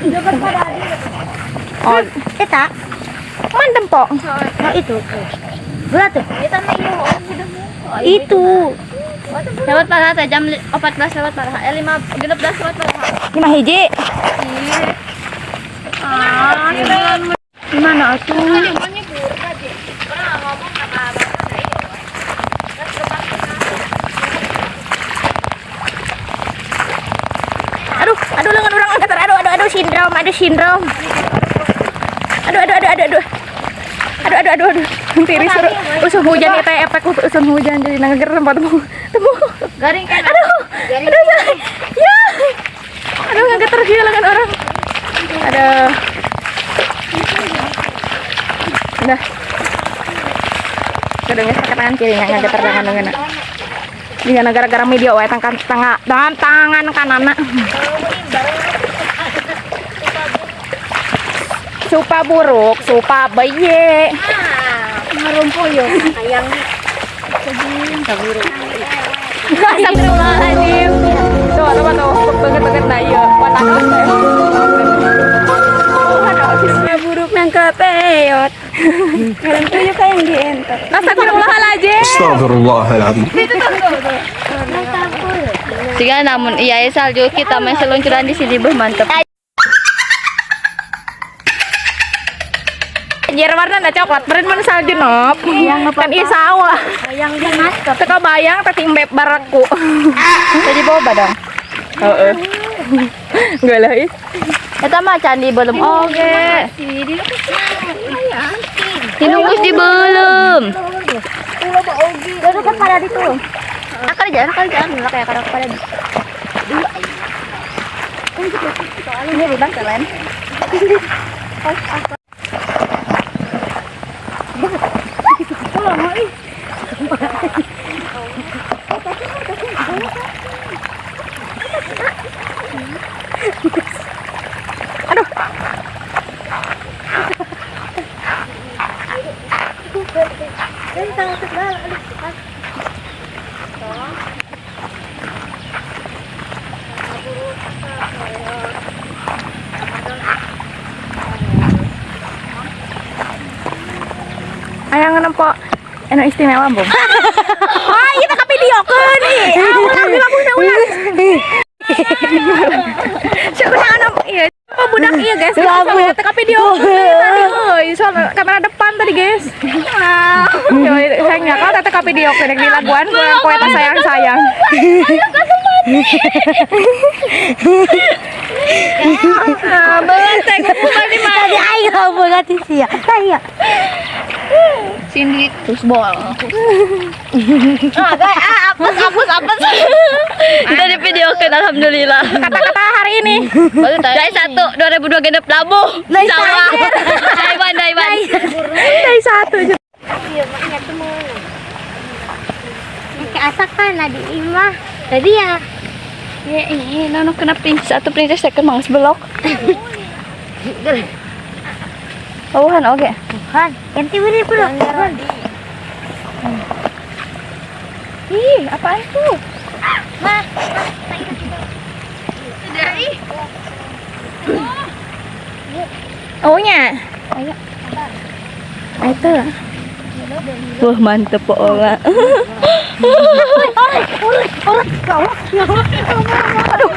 Oh, Eta. Man tempo. Oh, itu. Berat tuh. Itu. Lewat parah teh jam 14 lewat parah. 5 16 lewat parah. 5 hiji. Gimana atuh? Aduh, aduh lengan orang angkat. Aduh, aduh, aduh sindrom, aduh sindrom. Aduh, aduh, aduh, aduh, aduh. Aduh, aduh, aduh, aduh. Tiris usum hujan itu efek usum hujan jadi nangger tempat temu. Temu. Garing kan. Aduh. Aduh, ya. Aduh, ngegeter kieu lengan orang. Aduh. Udah. Kadangnya pakai tangan kiri nggak geter tangan lengan. Jika gara-gara media wae tangan tangan kananna. Supa buruk, supa baye. Ngarumpuh yo hayang Astagfirullahaladzim. Tuh, tuh, tuh, banget-banget nah iya. Buruk nangkep peyot. Kalian tuh kayak yang dientot. Astagfirullahaladzim. Astagfirullahaladzim. Jika namun iya salju kita main seluncuran di sini beuh mantep. Anjir warna coklat, beren mana salju nop. Kan ieu sawah. Bayang dia mantep. Teu kabayang teh timbe baraku. Jadi boba dong. Heeh. Geuleuh ih. Eta mah candi belum oge. Tinunggus di belum. Baru kan pada itu. Akal jalan kayak karena pada. Ini bebas kalian. Aduh. Ayang nempo anu istimewa, Bung. Ah, ieu teh kapidiokeun ih. Ah, ulah ulah ulah. Siapa anak iya. Oh, budak iya guys. Kita teh kapidiokeun tadi euy. Soal kamera depan tadi, guys. Ah, saya nyakal teh kapidiokeun di laguan poe sayang-sayang. Ah, belet Tadi ayo banget sih ya. Ayo. Cindy terus bol. Apes. Kita di videokan alhamdulillah. Kata-kata hari ini. Dari 1 2002 genep labuh. Sawah. Daiwan. Dari 1. Iya, maknya tuh mau. Kayak asakan di imah. Tadi ya. Ya ini, nono kena princess atau princess second mangas belok. Oh, han oke. Han, ganti beli bro. Ih, apaan tuh? Mah, Sudah ih. Oh nya. Ayo. Itu. Wah, mantep pokoknya. Aduh.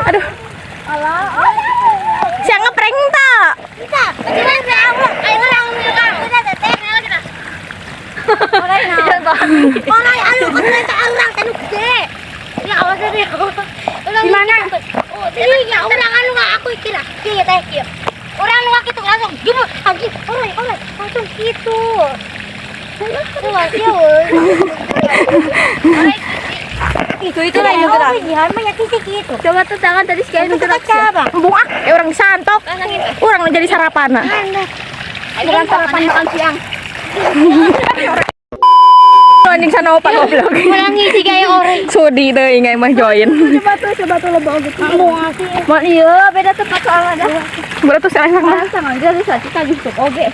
Aduh. Siang ngeprank tak? Gimana? Iya, orang anu nggak aku kira. Iya, teh kieu. Orang nu gitu langsung gimana? Anjing, orang orang langsung gitu. Wah, Itu lah yang gerak. Gitu. Coba tuh tangan tadi sekali gerak. Embung ah, orang santok. Orang jadi sarapan. Bukan sarapan makan siang. Anjing sana opat goblok. Menangis sih kayak orang. Sudi teuing aing mah join. Coba tuh lebok gitu. Mau iya, beda tempat soalnya dah. Berarti salah sama. Sama aja sih cita justru oge.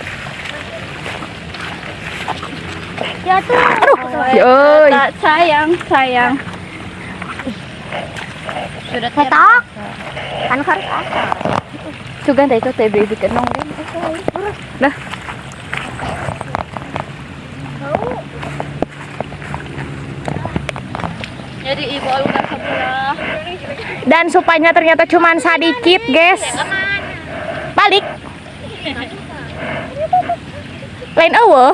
Ya tuh. Aduh. Yoi. Sayang, sayang. Sudah Ketok. Kan harus asal. Sugan teh itu teh beli kenong deh. Dah. Jadi ibu alukan sebelah. Dan supanya ternyata cuman sadikit, guys. Balik. Lain eueuh.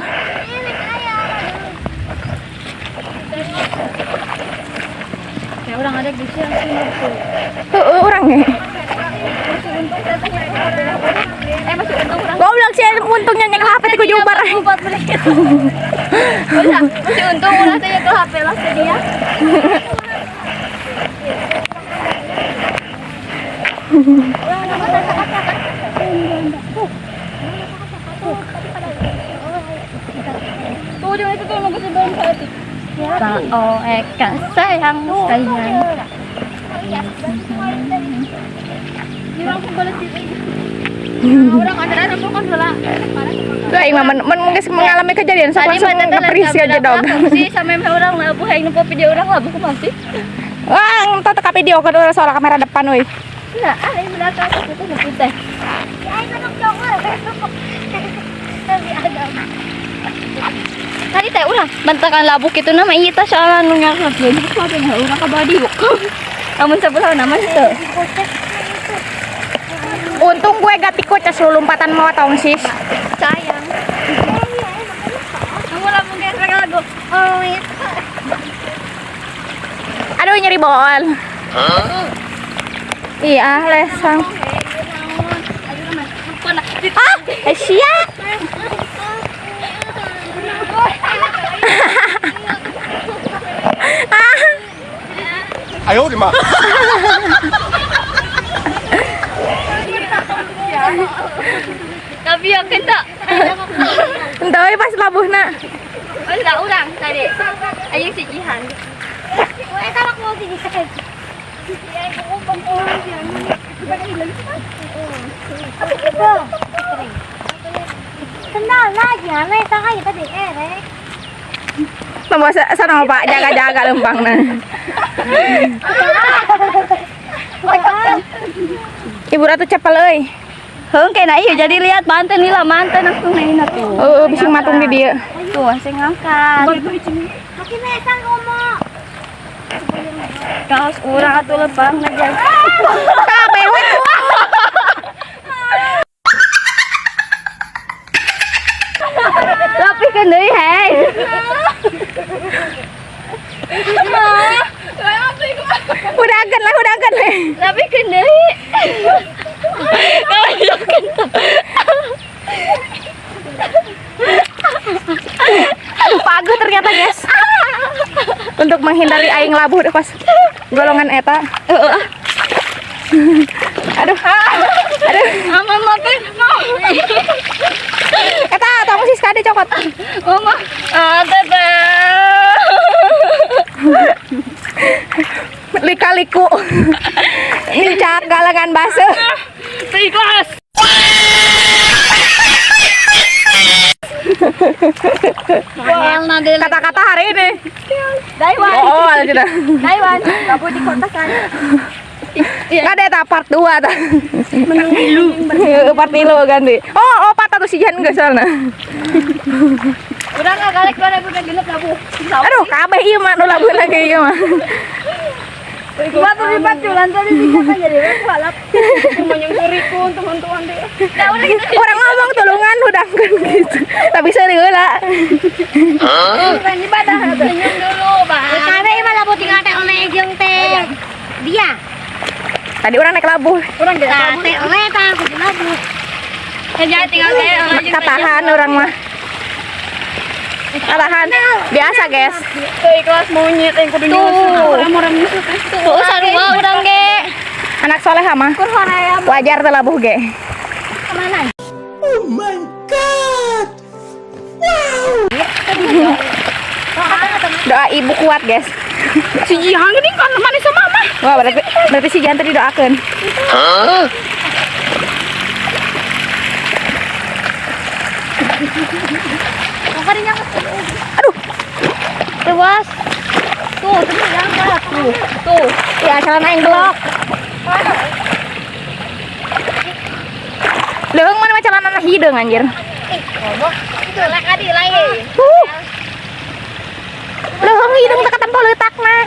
Ya orang ada di sini langsung. Heeh, urang ge. Masih untung orang. Goblok sih untungnya nyekel HP teh ku jubar. Masih untung orang teh nyekel HP lah tadi ya. Tuh jangan itu tuh nunggu sebelum saat itu. Oh, Eka sayang sayang. Tuh aing mah men geus mengalami kejadian sok langsung ngepris aja dong. Sih sampe orang labuh aing nempo video orang labuh kumaha sih? Wah, entah teka video kan urang soal kamera depan euy. Nah, ah ini belakang aku tuh nepi teh. Tadi teh urang bantakan labuk itu nama ieu teh soalna nu nyarap jadi ku atuh urang ka badiuk. Amun sabelah nama teu. Untung gue gak tikut cas lompatan mau tong sis. Sayang. Kamu lamun gesrek lagu. Oh, iya. Aduh nyeri bol. Iya, lesang. Ah, sia. Ayo, Rima. Tapi ya kena. Entah pas labuhna. Oh, enggak urang tadi. Ayo si Jihan. Kenal lagi, aneh tangan kita di erek. Tambah sana Pak, jaga-jaga lempangna. Ibu Ratu cepel euy. Heung kena ieu jadi lihat manten lila manten langsung naina tuh. Heeh, bising matung di dieu. Tuh, sing ngangkat. Makin mesang ngomong. Kaos urang atuh lempang na jaga. Kabeh we. Lapikeun deui hei. Udagan lah, udagan lah. Lapikeun deui. Aduh, paguh ternyata, guys. Untuk menghindari aing labuh pas golongan eta. Aduh. Aduh. Aman makan. Eta tong sis kade cokot. Mama, ah teteh. Kata-kata hari ini. Daiwan. Oh, ada sudah. Daiwan, labuh di kota kan. Nggak ada eta part 2 ta. Menunggu part 3 ganti. Oh, oh part atau si Jan enggak soalnya. Urang ngagalek 2006 labuh. Aduh, kabeh ieu mah nu labuh lagi ieu mah. Batu di batu lantai di kan jadi balap. Menyusuriku teman-teman deh. Orang ngomong tulungan udangkeun gitu. Tapi serius lah. Bukan ibadah. Senyum dulu, Bang. Kabeh ieu mah labuh tinggal teh oleh jeung teh. Dia. Tadi orang naik labuh. Orang gak Tah teh oleh tah kudu labuh. Kerja tinggal teh oleh jeung teh. Katahan orang mah. Katahan. Biasa, guys. Tuh ikhlas monyet yang kudu nyusut. Orang nyusut. Tuh sarua urang ge. Anak soleh mah. Wajar teh labuh ge. Kemana? Oh my God. Doa ibu kuat, guys. Si Jihan ini kan manis sama mama. Wah, berarti si Jihan tadi doakeun. Aduh, Tewas. Tuh, tuh diangkat. Tuh, tuh. Ya celana yang belok. Leuheung mana mah celana hideung anjir. Lek adi lain. Leuheung hideung teh katempo leutakna.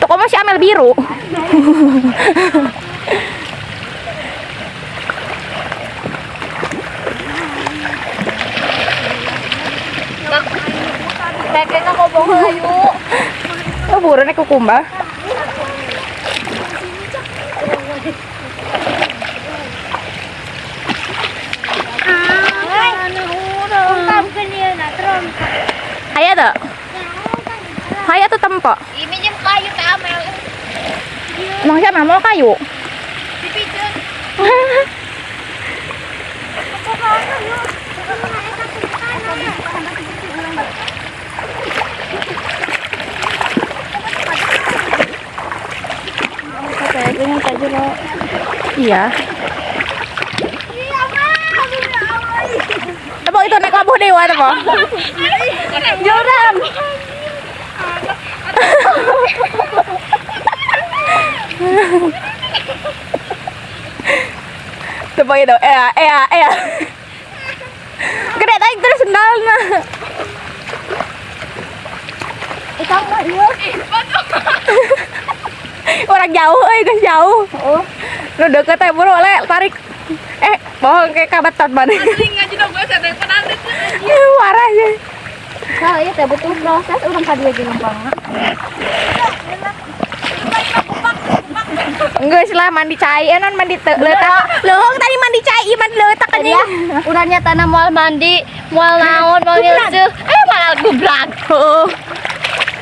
Tuh komo si Amel biru. Keke ka kobong hayu. Oh, burungnya kukumba. Aya tuh. Aya tuh tempo. Ini jeung kayu teh Amel. Emang siapa mau kayu? Dipijeun. Iya. Tepo itu naik labuh dewa tepo. Jurang. Tepo itu, ea. Gede tarik terus sendalna. Orang jauh, guys jauh. Oh. Nu deket teh buru le tarik. Bohong kayak kabetot mana. Asli ngaji dong gue saya penanti. Marah ya. Nah, iya teh butuh proses urang ka dieu jeung banget. Enggak lah mandi cai, non mandi leutak. Leuheung tadi mandi cai, mandi leutak aja. Ya, urang nyatana moal mandi, moal naon, moal ngeuceuh. Malah gubrak. Heeh.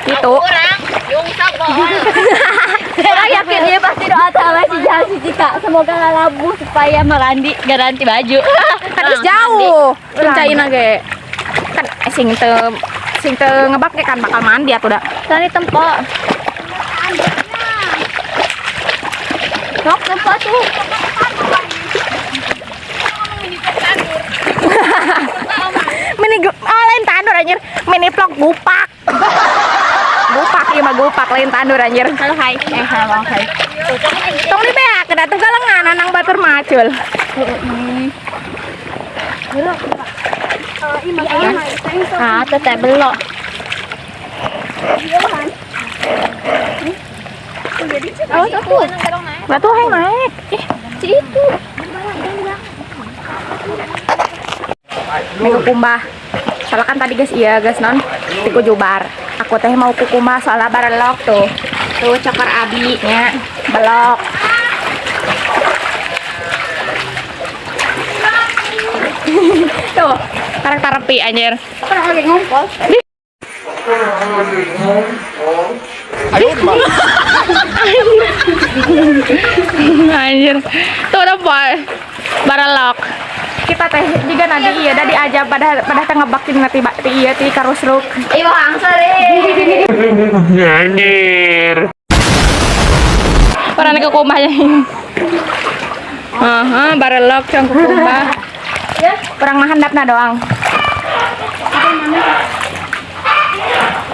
Gitu. Urang nyungsep bohong. Orang yakin dia pasti doa sama si Jahan si Cika. Semoga lalabuh supaya melandi garanti baju. Kan geus jauh. Caina ge. Kan sing teu ngebak ge kan bakal mandi atuh da. Tadi tempo. Sok tempo tuh. Mini lain tandur anjir. Mini vlog gupak. Gupak ieu mah gupak lain tandur anjir. Halo hai. Halo hai. Tong dibeak da tuh galengan nang batur macul. Ah, teteh belok. Oh, tuh. Batu hai naik. Ih, Si itu. Naik kukumbah. Soalnya kan tadi guys, iya guys non, tiku jubar. Aku teh mau kukumbah soalnya barelok tuh. Tuh cokor abi nya belok. Tuh, karakter repi anjir. Pernah lagi ngumpul. Anjir. Tuh udah boy. Barelok. Kita teh juga nanti iya dah diajak pada teh ngebakin nanti ti iya ti karusruk. Ibu langsung deh. Anjir. Orang ke kumbahnya. Aha, barelok cang kumbah. Ya. Urang mah handapna doang.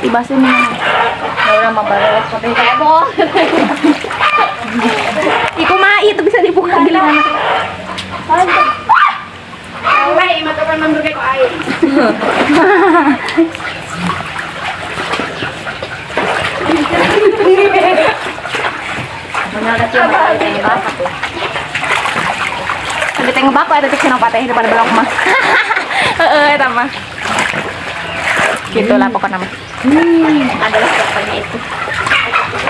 Dibasuh nih. Ya udah mah baru kopi heboh. Iku mah itu bisa dibuka giliran. Baik, mata kan mandor kayak air. Sampai teh ngebak eta cek sinopateh teh depan belok mah. Heeh, eta mah. Gitulah pokoknya mah. Adalah pokoknya itu.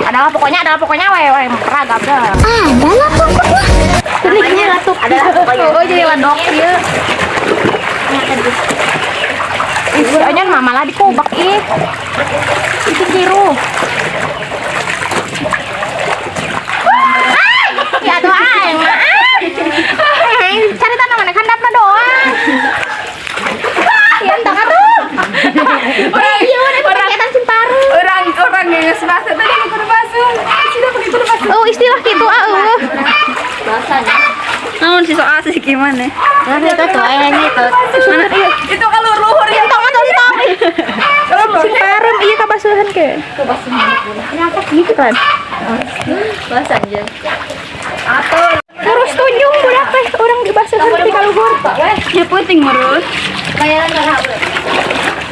Adalah pokoknya we we ragam dah. Adalah pokoknya. Namanya adalah pokoknya. Oh, jadi ladok ieu. Ih, si Onyon mah malah dikubak ih. Itu biru. Ya tuh aing mah. Cari tanah mana handapna doang. Ya entah atuh. Iya, udah paketan cimparu. Orang orang yang geus basuh tadi kudu basuh. Sudah pakai kudu basuh. Oh, istilah gitu ah eueuh. Bahasanya. Naon sih soal sih gimana? Nah, itu tuh ayahnya itu. Mana iya. Itu kalau luhur ya. Entong atau entong. Cimpareum iya kabasuhan ke. Kabasuhan. Gitu kan. Bahasanya. Terus tunjung budak teh urang dibasuhan di kaluhur. Ya penting murus. Bayaran berapa?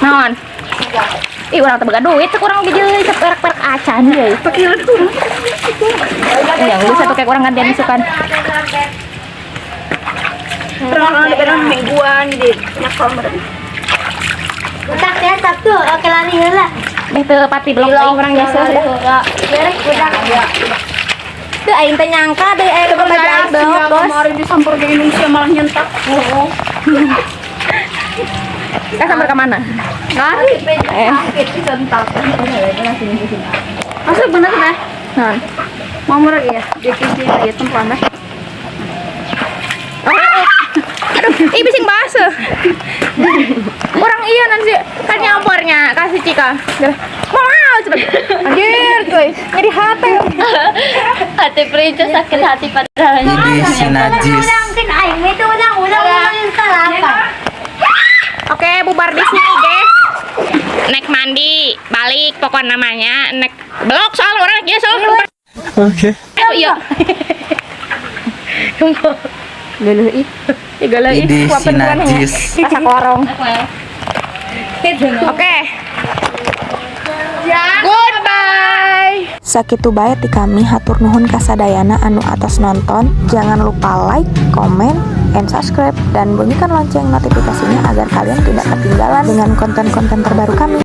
Naon? Ih, urang teh boga duit, cek urang ge jeung perak-perak acan deui. Pakai luhur. Ya, geus satu kayak urang gantian isukan. Orang orang mingguan jadi nyakal meureun. Utak ya Sabtu, oke lari heula. Beh teu pati belok teuing urang jasa dah. Beres budak. Tuh aing teh nyangka deui aya baju aing belok, Bos. Kemarin disamper ke Indonesia malah nyentak. Kita sampai ke mana? Lari. Sakit disentak. Masuk bener teh. Naon? Mau murah ya? Dia kisi ya tempat teh. Aduh, ih bising basah. Orang iya nanti kan nyampornya kasih Cika. Mau cepet. Anjir, cuy. Nyeri hati. Hati princess sakit hati padahal. Ini si najis. Urang aing itu urang urang urang salah apa? Oke, bubar di sini, guys. Nek mandi, balik pokok namanya nek belok soal orang ya soal. Oke. Eh, iya. Geuleuh ih. Ih geuleuh ih. Ini si najis. Rasa korong. Oke. Goodbye. Sakitu bae ti kami, hatur nuhun kasadayana anu atos nonton. Jangan lupa like, comment, and subscribe dan bunyikan lonceng notifikasinya agar kalian tidak ketinggalan dengan konten-konten terbaru kami.